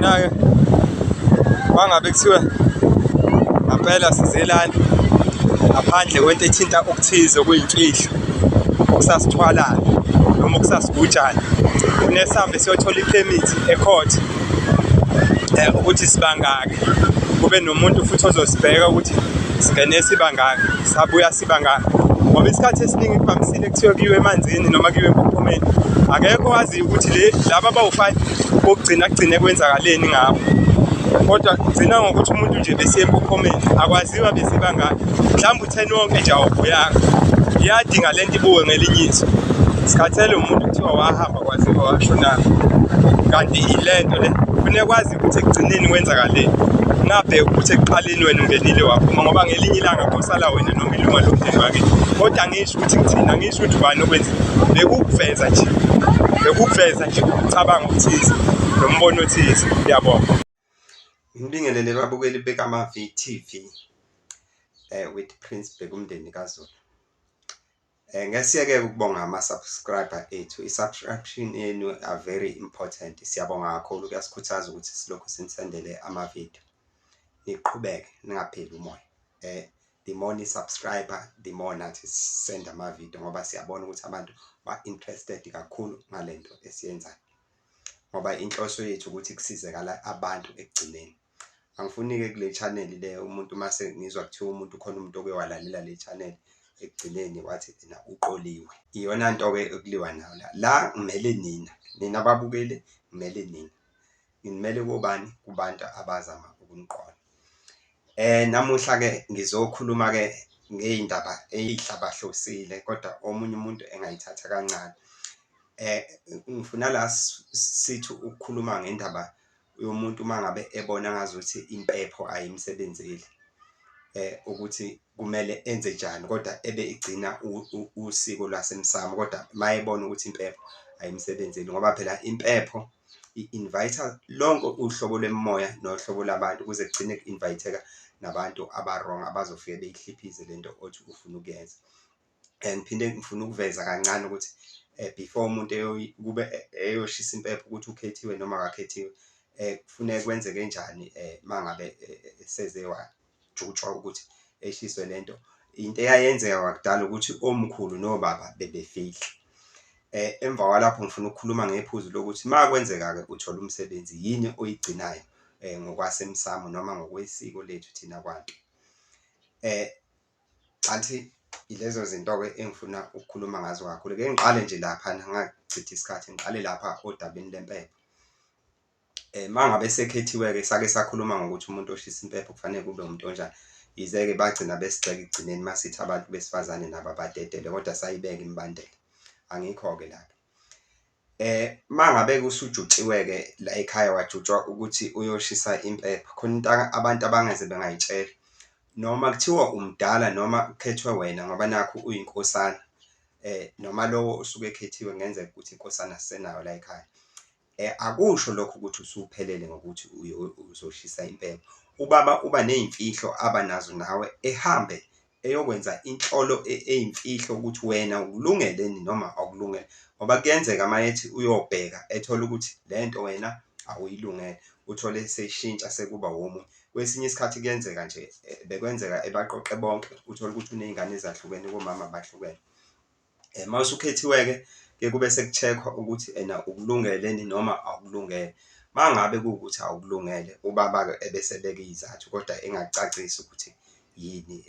Thina-ke mangabe kuthiwa ngampela sizelana ngaphandle kwento ethinta okuthize okuyimfihlo okusasithwalayo noma okusasigujana, kufuneka sihambe siyothola iphemithi e-court ukuthi sibangaki, kube nomuntu futhi ozosibheka ukuthi singene sibangaki, sabuya sibangaki. Ngoba isikhathi esiningi kuvamisile kuthiwe kuyiwe emanzini noma kuyiwe empophomeni, akekho owaziyo ukuthi le laba abawu-five bokugcina kugcine kwenzakaleni ngabo. Kodwa kugcina ngokuthi umuntu nje besiya empophomeni akwaziwa besibangaki, mhlawumbe u-ten wonke nje awubuyanga. Iyadinga le nto ibuke ngelinye iso. Sikhathele umuntu kuthiwa wahamba kwaziwa washonaphi, kanti ile nto le kufuneka kwazi ukuthi ekugcineni kwenzakaleni, ungabheki ukuthi ekuqaleni wena ungenile waphuma ngoba ngelinye ilanga kosala wena noma ilunga lomndeni wakini. Kodwa angisho ukuthi ngithini, angisho ukuthi ubani okwenzile, bekukuveza nje, bekukuveza nje ukucabanga okuthize nombono othize. Ngiyabonga. Ngibingelele babukeli bekaMavi TV with Prince Bhekumndeni kaZulu. Ngeke siyeke ukubonga ama-subscriber ethu, i-subscription yenu are very important. Siyabonga kakhulu kuyasikhuthaza ukuthi silokhu sinisendele amavidiyo. Niqhubeke ningapheli umoya. The more ni-subscribe-a, the more nathi sisenda amavidiyo ngoba siyabona ukuthi abantu ba-interested kakhulu ngale nto esiyenzayo. Ngoba inhloso yethu ukuthi kusizakala abantu ekugcineni. Angifuni-ke kule channel le umuntu mase ngizwa kuthiwa umuntu khona umuntu oke walalela le channel ekugcineni wathi ena uqoliwe. Iyona nto-ke ekuliwa nayo la. La ngimele nina, nina ababukeli ngimele nina. Nginimele kobani? Kubantu abazama ukuniqola. Namuhla-ke ngizokhuluma-ke ngey'ndaba ey'hlabahlosile kodwa omunye umuntu engayithatha kancane. Ngifuna la sithi ukukhuluma ngendaba yomuntu uma ngabe ebona ngazuthi impepho ayimsebenzeli ukuthi kumele enze njani kodwa ebe igcina usiko lwasemsamo kodwa uma ebona ukuthi impepho ayimsebenzeli ngoba phela impepho i-invite-a lonke uhlobo lwemimoya nohlobo lwabantu kuze kugcine ku-invite-eka nabantu aba-wrong abazofike beyihliphize lento othi ufuna ukuyenza. Ngiphinde ngifuna ukuveza kancane ukuthi before umuntu kube eyoshisa impepho ukuthi ukhethiwe noma akakhethiwe, kufuneka kwenzeke njani uma ngabe seze wajutshwa ukuthi eshiswe le nto. Into eyayenzeka kwakudala ukuthi omkhulu nobaba bebefihla. Emva kwalapho ngifuna ukukhuluma ngephuzu lokuthi uma kwenzeka-ke uthola umsebenzi yini oyigcinayo ngokwasemsamo noma ngokwesiko lethu thina kwantu. Kanti ilezo zinto-ke engifuna ukukhuluma ngazo kakhulu. Ake ngiqale nje laphana ngingachithi isikhathi, ngiqale lapha odabeni lempepho. Uma ngabe esekhethiwe-ke sake sakhuluma ngokuthi umuntu oshisa impepho kufanele kube umuntu onjani. Yize-ke bagcina besigxeka ekugcineni uma sithi abantu besifazane nabo abadedelwe kodwa sayibeka imibandela, angikho-ke lapho. Uma ngabe-ke usujutshiwe-ke la ekhaya wajutshwa ukuthi uyoshisa impepho, khona into abantu abangeze bengayitshela noma kuthiwa umdala noma kukhethwe wena ngoba nakhu uyinkosana noma lowo osuke ekhethiwe kungenzeka ukuthi inkosana asisenayo la ekhaya. Akusho lokho ukuthi usuphelele ngokuthi uzoshisa impepho. Ubaba uba ney'mfihlo aba nazo nawe ehambe eyokwenza inhlolo eyimfihlo ukuthi wena ukulungele yini noma awukulungele. Ngoba kuyenzeka uma ethi uyobheka ethole ukuthi le nto wena awuyilungele, uthole eseyishintsha sekuba womunye. Kwesinye isikhathi kuyenzeka nje bekwenzeka ebaqoqe bonke, uthole ukuthi uney'ngane ezahlukene komama abahlukene. Uma usukhethiwe-ke kuye kube seku-check-wa ukuthi ena ukulungele yini noma awukulungele. Uma ngabe kuwukuthi awukulungele, ubaba-ke ebese ebeka iy'zathu kodwa engakucacisi ukuthi yini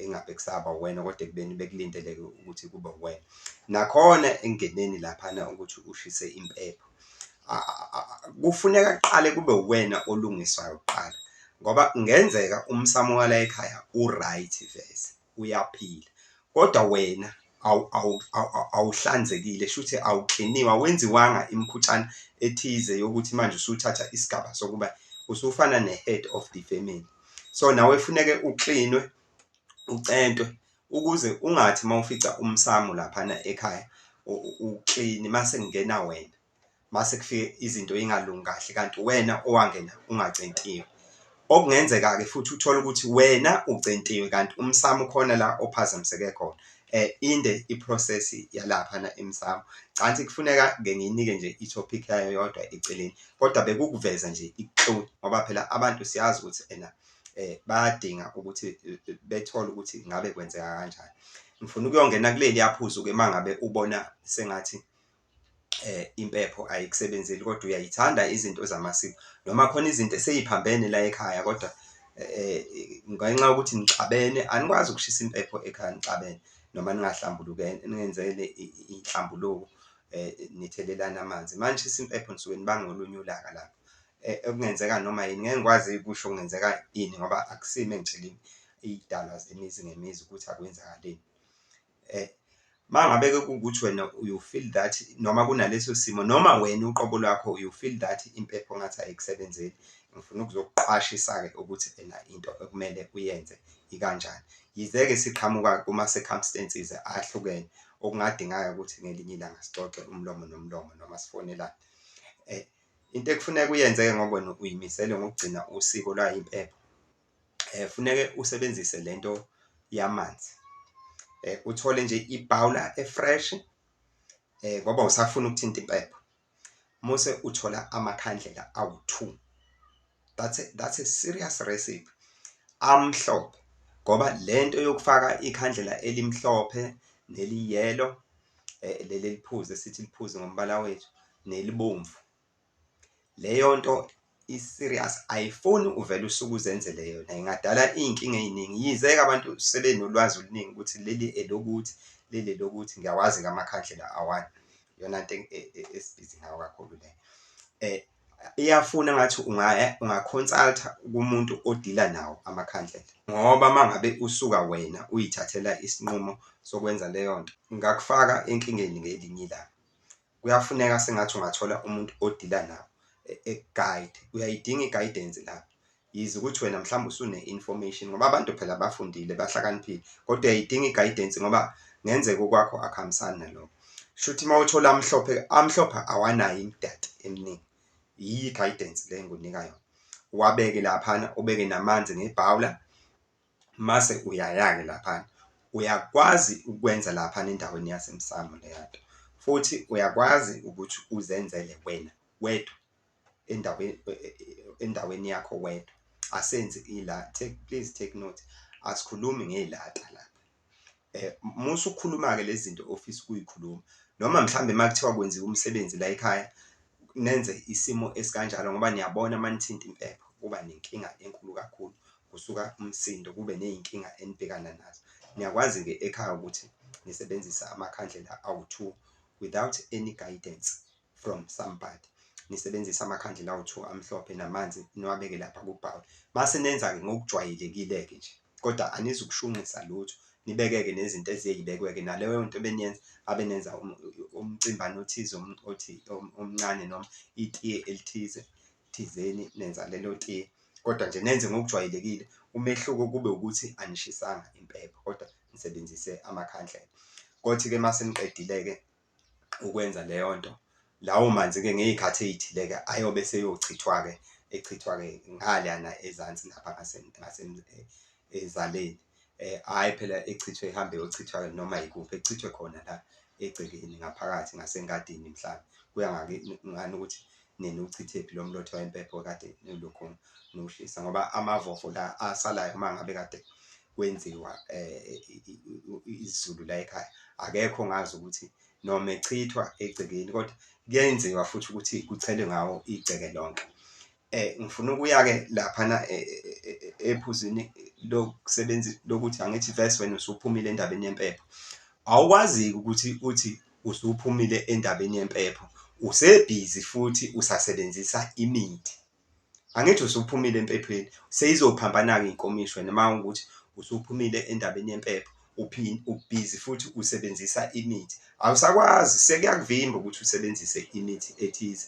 engabe kusaba uwena kodwa ekubeni bekulindeleke ukuthi kube uwena. Nakhona ekungeneni laphana ukuthi ushise impepho, kufuneka kuqale kube uwena olungiswayo kuqala ngoba kungenzeka umsamo walayikhaya u-right vese uyaphila kodwa wena awuhlanzekile shuthi awukliniwe, awenziwanga imikhutshana ethize yokuthi manje usuthatha isigaba sokuba usufana ne-head of the family. So, nawe kufuneke uklinwe, ucentwe ukuze ungathi uma ufica umsamo laphana ekhaya uklini mase kungena wena. Mase kufike izinto y'ngalungi kahle kanti uwena owangena ungacentiwe. Okungenzeka-ke futhi uthole ukuthi wena ucentiwe kanti umsamo ukhona la ophazamiseke khona. Inde i-process yalaphana emsamo. Cansi kufuneka-ke ngiyinike nje i-topic yayo yodwa eceleni, kodwa bekukuveza nje i-clue ngoba phela abantu siyazi ukuthi ena bayadinga ukuthi bethole ukuthi ngabe kwenzeka kanjani. Ngifuna ukuyongena kuleliya phuzu-ke uma ngabe ubona sengathi impepho ayikusebenzeli kodwa uyayithanda izinto zamasiko noma khona izinto esey'phambene la ekhaya kodwa ngenxa yokuthi nixabene anikwazi ukushisa impepho ekhaya nixabene noma ningahlambulukene ningenzele inhlambuluko nithelelana amanzi. Uma nishisa impepho nisuke nibanga olunye ulaka lapho okungenzeka noma yini, ngeke ngikwazi ukusho kungenzeka ini ngoba akusimi engitshela iy'dalwa zemizi ngemizi ukuthi akwenzakaleni. Uma ngabe-ke kuwukuthi wena you feel that noma kunaleso simo noma wena uqobo lwakho you feel that impepho ngathi ayikusebenzeli, ngifuna ukuzokuqwashisa-ke ukuthi ena into ekumele uyenze ikanjani. Yize-ke siqhamuka kuma-circumstances ahlukene okungadingeka ukuthi ngelinye ilanga sixoxe umlomo nomlomo noma sifonelane. Into ekufuneka uyenze-ke ngoba wena uy'misele ngokugcina usiko lwayo impepho, funeke usebenzise lento yamanzi, uthole nje ibhawula e-fresh ngoba awusafuni ukuthinta impepho. Muse uthola amakhandlela awu-two, that's a serious recipe, amhlophe ngoba lento yokufaka ikhandlela elimhlophe neli-yellow leli eliphuzi esithi liphuzi ngombala wethu nelibomvu. Leyo nto i-serious ayifuni uvele usuke uzenzele yona, ingadala iy'nkinga ey'ningi. Yize-ke abantu sebenolwazi oluningi ukuthi leli elokuthi, leli elokuthi, ngiyawazi-ke amakhandlela awani, iyona nto esibhizi ngayo kakhulu leyo. Iyafuna engathi unga-consult-a kumuntu odila nawo amakhandlela, ngoba uma ngabe usuka wena uyithathela isinqumo sokwenza leyo nto, ingakufaka enkingeni ngelinye ilanga. Kuyafuneka sengathi ungathola umuntu odila nawo eku-guide, uyayidinga i-guidance lapho. Yize ukuthi wena mhlawumbe usune-information ngoba abantu phela bafundile bahlakaniphile, kodwa uyayidinga i-guidance ngoba kungenzeka okwakho akuhambisani nalokho. Shuthi uma uthola amhlophe, amhlophe awanayo imidati eminingi, yiyo i-guidance le engikunika yona. Uwabeke laphana, ubeke namanzi ngebhawula mase uyaya-ke laphana. Uyakwazi ukwenza laphana endaweni yasemsamo leya nto, futhi uyakwazi ukuthi uzenzele wena wedwa endaweni endaweni yakho wedwa. Asenzi ila, take please take note, asikhulumi ngey'lata lapha. Musa ukukhuluma-ke lezi zinto ofisa ukuyikhuluma noma mhlambe uma kuthiwa kwenziwa umsebenzi la ekhaya nenze isimo esikanjalo ngoba niyabona uma nithinta impepho kuba nenkinga enkulu kakhulu, kusuka umsindo kube ney'nkinga enibhekana nazo. Niyakwazi-ke ekhaya ukuthi nisebenzise amakhandlela awu-two without any guidance from somebody. Nisebenzise amakhandlela awu-two amhlophe namanzi niwabeke lapha kubhawula. Mase nenza-ke ngokujwayelekile-ke nje kodwa anizukushunqisa lutho, nibeke-ke nezinto eziyey'bekwe-ke naleyo nto ebeniyenza ave nenza umcimbane othize othi omncane noma itiye elithize thizeni nenza lelo tiye, kodwa nje nenze ngokujwayelekile. Umehluko kube ukuthi anishisanga impepho kodwa nisebenzise amakhandlela. Kothi-ke uma seniqedile-ke ukwenza leyo nto, lawo manzi-ke ngey'khathi ey'thile-ke ayobe eseyochithwa-ke, echithwa-ke ngaleyana ezansi lapha ezaleni. Hhayi phela echithwe ihambe iyochithwa noma ikuphi, echithwe khona la egcekeni ngaphakathi ngasengadini mhlampe. Kuya ngani ukuthi niwuchithephi lo mlotha wempepho okade nilokhu niwushisa ngoba amavovo la asalayo uma ngabe kade kwenziwa isiZulu la ekhaya, akekho ongazi ukuthi noma echithwa egcekeni kodwa kuyenziwa futhi ukuthi kuchelwe ngawo igceke lonke. Ngifuna ukuya-ke laphana ephuzwini lokusebenza lokuthi angithi vese wena usuphumile endabeni yempepho. Awukwazi-ke ukuthi uthi usuphumile endabeni yempepho usebhizi futhi usasebenzisa imithi. Angithi usuphumile empephweni, seyizophambana-ke iy'nkomishi wena uma kuwukuthi usuphumile endabeni yempepho ubhizi futhi usebenzisa imithi. Awusakwazi sekuyakuvimba ukuthi usebenzise imithi ethize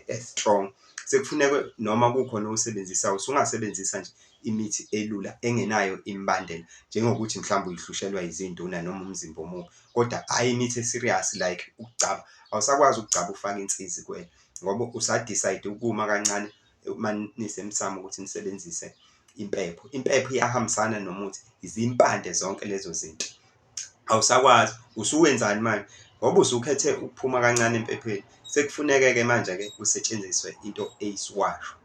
e-strong. Sekufuneka noma kukhona owusebenzisayo usungasebenzisa nje imithi elula engenayo imibandela, njengokuthi mhlawumbe uyihlushelwa izinduna noma umzimba omubi, kodwa hhayi imithi e-serious like ukugcaba. Awusakwazi ukugcaba ufake insizi kuwena ngoba usa-decide ukuma kancane uma nisemsamo ukuthi nisebenzise impepho. Impepho iyahambisana nomuthi, izimpande zonke lezo zinto. Awusakwazi, usuwenzani manje? Ngoba usukhethe ukuphuma kancane empepheni, sekufuneke-ke manje-ke kusetshenziswe into eyisiwasho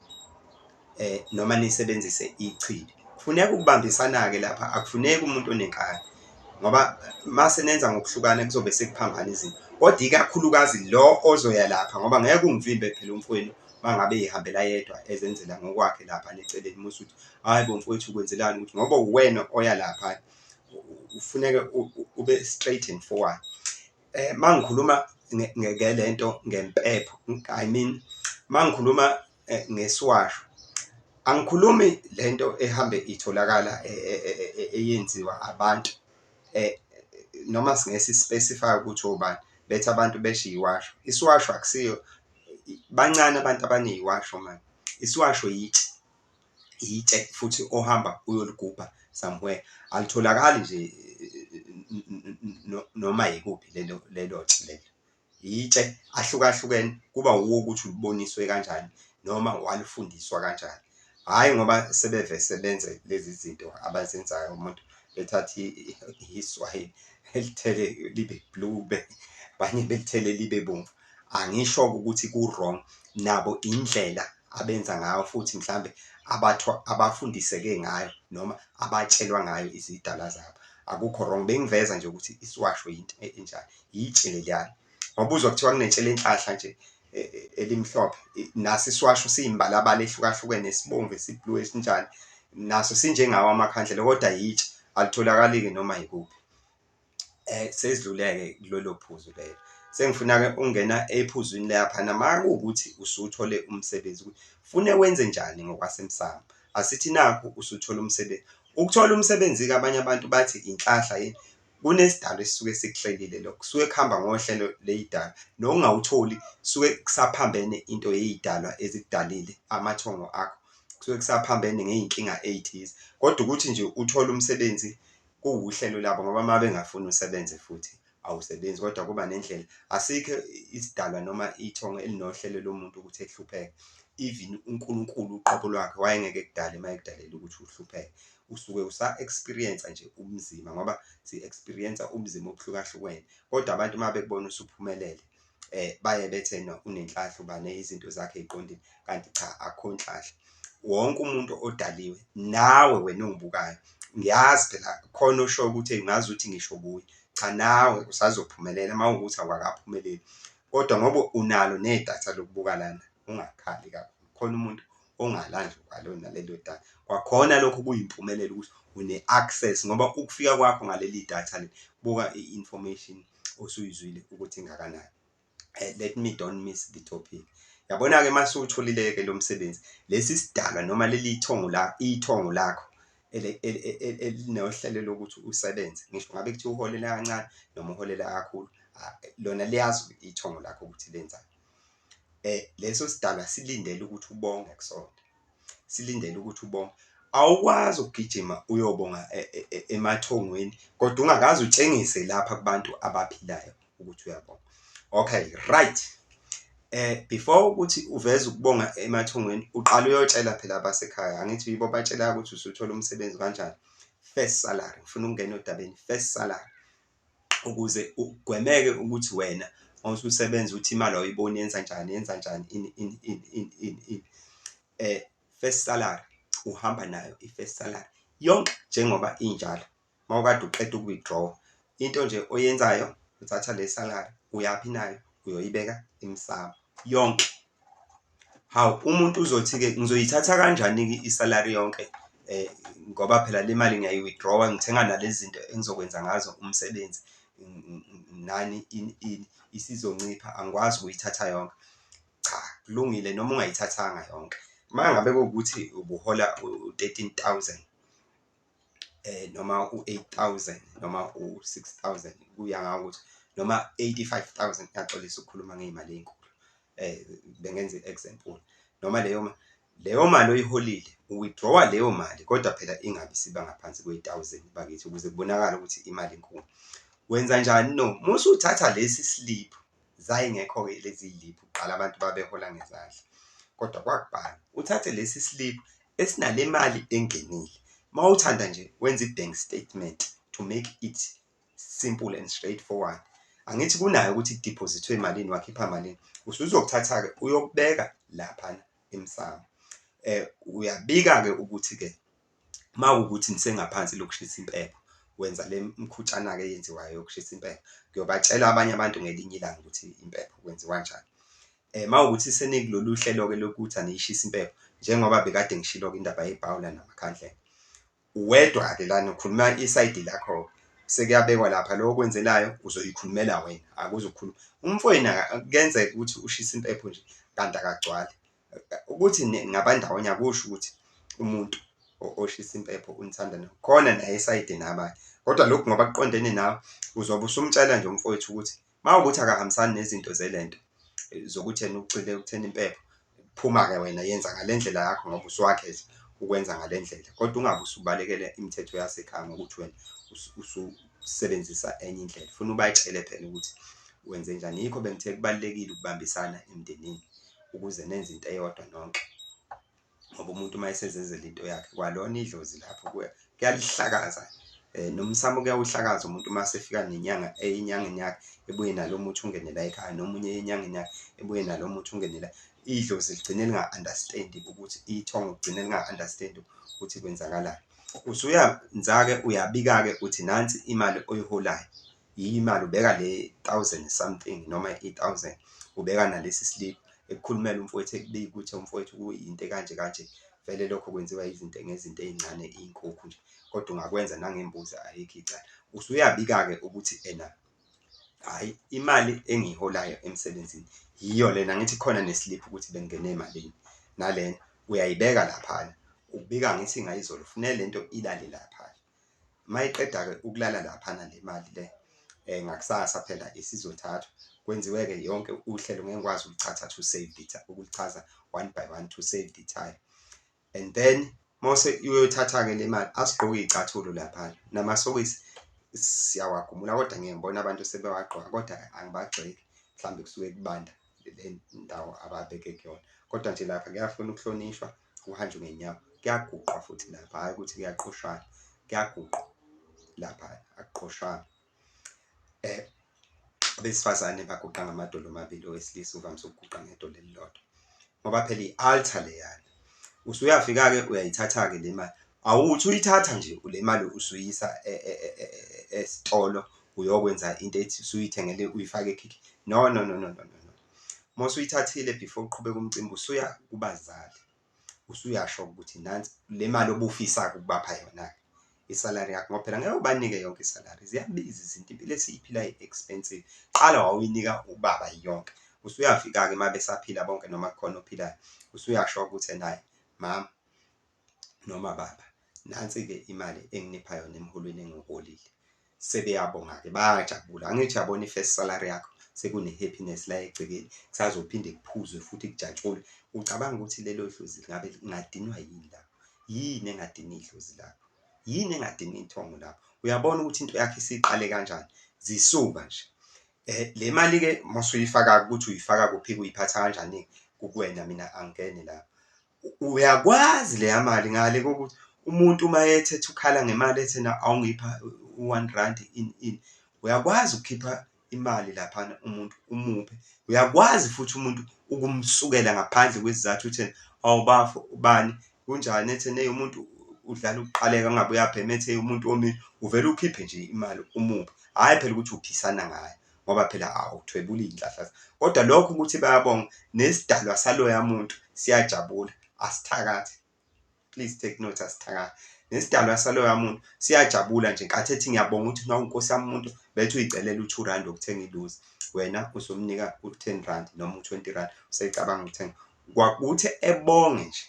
noma nisebenzise ichibi. Kufuneka ukubambisana-ke lapha, akufuneki umuntu onenkani ngoba mase nenza ngokuhlukana kuzobe sekuphambana izinto, kodwa ikakhulukazi lo ozoya lapha ngoba ngeke ungivimbe phela umfowenu uma ngabe ey'hambela yedwa ezenzela ngokwakhe laphana eceleni mase uthi, hhayi bo mfowethu kwenzelani ukuthi, ngoba uwena oya lapha kufuneke ube straight and forward. Uma ngikhuluma ngelento ngempepho, I mean uma ngikhuluma ngesiwasho, angikhulumi lento ehambe itholakala eyenziwa abantu noma singeke si-specify-e ukuthi obani, bethi abantu besho iy'washo. Isiwasho akusiyo, bancane abantu abaney'washo manje, isiwasho yitshe, itshe futhi ohamba uyoligubha somewhere, alitholakali nje noma ikuphi lelo lelo tshe lelo. Itshe ahlukahlukene, kuba wuwe ukuthi uliboniswe kanjani noma walifundiswa kanjani. Hhayi ngoba sebevese benze lezi zinto abazenzayo, umuntu ethathe iswayi elithele libe blue, abanye belithele libe bomvu. Angisho-ke ukuthi ku-wrong, nabo indlela abenza ngayo futhi mhlambe abafundiseke ngayo noma abatshelwa ngayo izidalwa zabo. Akukho wrong, bengiveza nje ukuthi isiwasho yinto enjani, itshe leliyana. Ngoba uzwa kuthiwa kunetshe lenhlahla nje elimhlophe, naso isiwasho siyimibalabala ehlukahlukene, esibomvu, esi-blue, esinjani, naso sinjengawo amakhandlela kodwa yitshe, alitholakali-ke noma yikuphi. Sesidlule-ke kulelo phuzu lelo. Sengifuna-ke ukungena ephuzwini laphana uma kuwukuthi usuthole umsebenzi ukuthi fune wenze njani ngokwasemsamo. Asithi nakhu usuthole umsebenzi, ukuthola umsebenzi-ke abanye abantu bathi inhlahla yini, kunesidalo esisuke sikuhlelile lokho, kusuke kuhamba ngohlelo ley'dalwa, nokungawutholi kusuke kusaphambene into yey'dalwa ezikudalile, amathongo akho, kusuke kusaphambene ngey'nkinga ey'thize. Kodwa ukuthi nje uthole umsebenzi kuwuhlelo labo ngoba uma bengafuni usebenze futhi awusebenzi kodwa kuba nendlela. Asikho isidalwa noma ithongo elinohlelo lomuntu ukuthi ehlupheke, even uNkulunkulu uqobo lwakhe wayengeke ekudale uma ekudalela ukuthi uhlupheke. Usuke usa-experience-a nje ubunzima ngoba si-experience-a ubunzima obuhlukahlukene, kodwa abantu uma bekubona usuphumelele baye bethe ena unenhlahla ubani izinto zakhe ey'qondile, kanti cha akukho nhlahla. Wonke umuntu odaliwe nawe wena ongibukayo, ngiyazi phela khona oshoyo ukuthi ngazuthi ngisho kuye, cha nawe usazophumelela uma kuwukuthi awukakaphumeleli, kodwa ngoba unalo nedatha lokubuka lana, ungakhali kakhulu, khona umuntu ongala nje kwalona lelo datha. Kwakhona lokho kuyimpumelelo ukuthi une-access ngoba ukufika kwakho ngaleli datha leli, buka i-information osuyizwile ukuthi ingakanani. Let me don't miss the topic. Yabona-ke uma usuwutholile-ke lo msebenzi, lesi sidalwa noma leli thongo la, ithongo lakho elinohlelo lokuthi usebenze, ngisho ngabe kuthiwa uholela kancane noma uholela kakhulu, lona liyazi ithongo lakho ukuthi lenzani. Leso sidalwa silindele ukuthi ubonge kusona, silindele ukuthi ubonge. Awukwazi ukugijima uyobonga emathongweni kodwa ungakaze utshengise lapha kubantu abaphilayo ukuthi uyabonga. Okay, right. Before ukuthi uveze ukubonga emathongweni, uqala uyotshela phela abasekhaya, angithi yibo abatshelayo ukuthi usuthola umsebenzi kanjani. First salary, ngifuna ukungena odabeni, first salary, ukuze ugwemeke ukuthi wena uma ususebenza uthi imali awuyiboni yenza njani, yenza njani, ini ini ini ini ini ini. First salary, uhamba nayo i-first salary yonke njengoba injalo. Uma ukade uqeda uku-withdraw-a, into nje oyenzayo uthatha le salary uyaphi nayo, uyoyibeka emsamo yonke. Hawu, umuntu uzothi-ke ngizoyithatha kanjani-ke isalari yonke ngoba phela le mali ngiyayi-withdraw-a ngithenga nalezi zinto engizokwenza ngazo umsebenzi nani ini ini isizoncipha angikwazi ukuyithatha yonke. Cha, kulungile noma ungayithathanga yonke, uma ngabe kuwukuthi ubuhola u-13 thousand noma u-8 thousand noma u-6 thousand, kuya ngawe ukuthi noma 85 000, ngiyaxolisa ukukhuluma ngey'mali ey'nkulu, bengenza i-example, noma leyo mali oyiholile u-withdraw-a leyo mali, kodwa phela ingabe isiba ngaphansi kwe-thousand bakithi, ukuze kubonakale ukuthi imali inkulu. Wenzanjani no? Uma usuthatha lesi slip, zayingekho-ke lezi y'liphu kuqala, abantu babehola ngezandla, kodwa kwakubhalwa, uthathe lesi slip esinale mali engenile. Uma uthanda nje wenze i-bank statement to make it Simple and straight forward. Angithi kunayo ukuthi kudiphozithwe malini, wakhipha malini. Usuzokuthatha-ke uyokubeka laphana emsamo. Uyabika-ke ukuthi-ke uma kuwukuthi nisengaphansi lokushisa impepho, wenza le mkhutshana-ke eyenziwayo yokushisa impepho. Ngiyobatshela abanye abantu ngelinye ilanga ukuthi impepho kwenziwa kanjani. Uma kuwukuthi senikulolu hlelo-ke lokuthi aniyishisi impepho, njengoba bekade ngishilo-ke indaba yebhawula namakhandlela. Uwedwa-ke lana ukhuluma isayidi lakho-ke, sekuyabekwa lapha lo okwenzelayo uzoyikhulumela wena akuzukukhuluma. Umfowenu kuyenzeka ukuthi ushise impepho nje kanti akagcwali. Ukuthi ningabandawonye akusho ukuthi umuntu oshisa impepho unithanda khona naye esayidini abanye, kodwa lokhu ngoba kuqondene nawe uzobe usumtshela nje umfowethu ukuthi mawukuthi akahambisani nezinto zelento zokuthi yena ugxile ekutheni impepho, phuma-ke wena yenza ngale ndlela yakho ngoba usuwakhetha ukwenza ngale ndlela, kodwa ungabe usubalekela imithetho yasekhaya ngokuthi wena ususebenzisa enye indlela. Funa ubatshele phela ukuthi wenzenjani. Yikho bengithe kubalulekile ukubambisana emndenini ukuze nenze into eyodwa nonke, ngoba umuntu uma esezenzela into yakhe kwalona idlozi lapho kuyalihlakaza nomsamo kuyawuhlakaza umuntu uma esefika nenyanga enyangeni yakhe ebuye nalo muthi ungene la ekhaya, nomunye enyangeni yakhe ebuye nalo muthi ungene la. Idlozi ligcine linga-understand-i ukuthi ithongo ligcine linga-understand-i ukuthi kwenzakalani. Usuyanza-ke uyabika-ke uthi nansi imali oyiholayo, yiyo imali ubeka le thousand something noma i-thousand, ubeka nalesi sliphu ekukhulumela umfowethu ekubika ukuthi umfowethu kuyinto ekanje kanje. Vele lokho kwenziwa izinto ngezinto ey'ncane iy'nkukhu nje, kodwa ungakwenza nangembuzi alikho icala. Usuyabika-ke ukuthi ena hhayi imali engiyiholayo emsebenzini yiyo lena, angithi khona nesiliphu ukuthi bekungene malini, nalena uyayibeka laphana. Ubika angithi ngayizolo kufuneka lento ilale laphaya. Uma iqeda-ke ukulala laphana le mali le ngakusasa phela isizothathwa kwenziwe-ke yonke uhlelo, ngeke ngikwazi ukulichatha to save the ukulichaza one by one to save the time. And then mase uyoyithatha-ke le mali, asigqoke iy'cathulo laphana namasokisi siyawagumula kodwa ngiye ngibone abantu sebewagqoka kodwa angibagxeki mhlawumbe kusuke kubanda le ndawo ababeke kuyona. Kodwa nje lapha kuyafuna ukuhlonishwa kuhanjwe ngey'nyawo, kuyaguqwa futhi lapha hhayi ukuthi kuyaqoshwana, kuyaguqwa lapha akuqoshwana. Abesifazane baguqa ngamadolo amabili, owesilisa uvamise ukuguqa ngedolo elilodwa ngoba phela i-altar leyana. Usuyafika-ke uyayithatha-ke le mali, awuthi uyithatha nje le mali usuyisa esitolo uyokwenza into ethi usuyithengele uyifake ekhikhi. No, no, no, no, no, no, no. Uma usuyithathile before uqhubeka umcimbi usuya kubazali. Usuyasho ukuthi nansi le mali obufisa-ke ukubapha yona-ke, isalari yakho ngoba phela ngeke ubanike yonke isalari, ziyabiza izinto, impilo esiyiphilayo i-expensive. Qala wawuyinika ubaba yonke, usuyafika-ke uma besaphila bonke noma kukhona ophilayo, usuyasho ukuthi ena hhayi mama noma baba, nansi-ke imali enginipha yona emholweni engiwuholile. Sebeyabonga-ke bayajabula. Angithi uyabona i-first salary yakho sekune-happiness la egcekeni, kusazophinde kuphuzwe futhi kujatshulwe. Ucabanga ukuthi lelo dlozi lingabe lingadinwa yini lapho? Yini engadina idlozi lakho? Yini engadina ithongo lakho? Uyabona ukuthi into yakho isiqale kanjani? Zisuka nje. Le mali-ke uma usuyifaka ukuthi uyifaka kuphi-ke uyiphatha kanjani-ke kukuwena mina angingeni lapho. Uyakwazi leya mali ngale kokuthi umuntu uma ethetha ukhala ngemali ethi ena awungipha u-one randi ini ini, uyakwazi ukukhipha imali laphana umuntu umuphe. Uyakwazi futhi umuntu ukumsukela ngaphandle kwesizathu uthi ena, hawu bafo ubani kunjani? Ethi ena eyi umuntu udlala ukuqaleka engabe uyabhema ethi eyi umuntu omile, uvele ukhiphe nje imali umuphe. Hhayi phela ukuthi uphisana ngayo ngoba phela awuthwebuli iy'nhlahla kodwa lokho ukuthi bayabonga nesidalwa saloya muntu siyajabula asithakathi. Please take note, asithakathi. Nesidalwa saloya muntu siyajabula nje nkathi ethi ngiyabonga ukuthi nawu Nkosi yami umuntu bethi uyicelela u-two rand wokuthenga iluzi, wena usumnika u-ten rand noma u-twenty rand usecabanga ukuthenga. Kwakuthi ebonge nje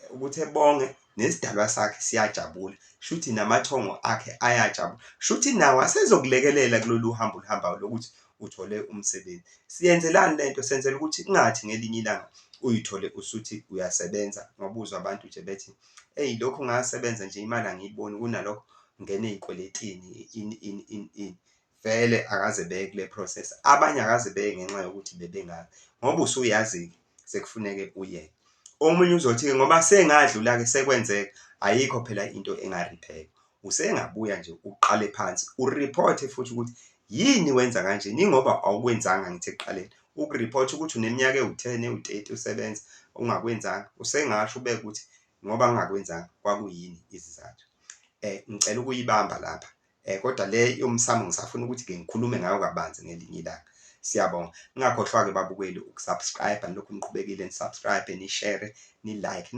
ukuthi ebonge nesidalwa sakhe siyajabula, shuthi namathongo akhe ayajabula, shuthi nawo asezokulekelela kulolu hambo oluhambayo lokuthi uthole umsebenzi. Siyenzelani lento? Senzela ukuthi kungathi ngelinye ilanga uyithole usuthi uyasebenza ngoba uzwa abantu nje bethi, eyi lokhu ngasebenza nje imali angiyiboni kunalokho ngingena ey'kweletini ini ini ini ini. Vele akaze beye kule process, abanye akaze beye ngenxa yokuthi bebengazi ngoba usuyazi-ke sekufuneke uyeke. Omunye uzothi-ke ngoba sengadlula-ke sekwenzeka, ayikho phela into engariphekwa. Usengabuya nje uqale phansi uriphothe futhi ukuthi yini wenza kanje, yingoba awukwenzanga angithi ekuqaleni. Ukuriphotha ukuthi uneminyaka ewu-10, ewu-30 usebenza ungakwenzanga, usengasho ubeke ukuthi ngoba ngingakwenzanga kwakuyini isizathu. Ngicela ukuyibamba lapha kodwa le yomsamo ngisafuna ukuthi-ke ngikhulume ngayo kabanzi ngelinye ilanga. Siyabonga. Ningakhohlwa-ke babukeli uku-subscribe, nilokhu niqhubekile ni-subscribe, ni-share, ni-like.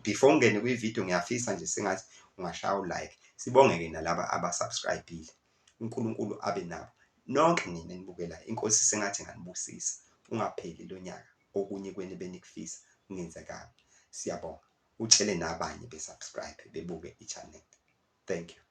Before ungene kwi-video ngiyafisa nje sengathi ungashaya u-like. Sibonge-ke nalaba aba-subscribe-ile. UNkulunkulu abe nabo nonke nina enibukelayo. INkosi sengathi inganibusisa, ungapheli lo nyaka okunye kwenu ebenikufisa kungenzekanga. Siyabonga. Utshele nabanye be-subscribe, bebuke i-channel. Thank you.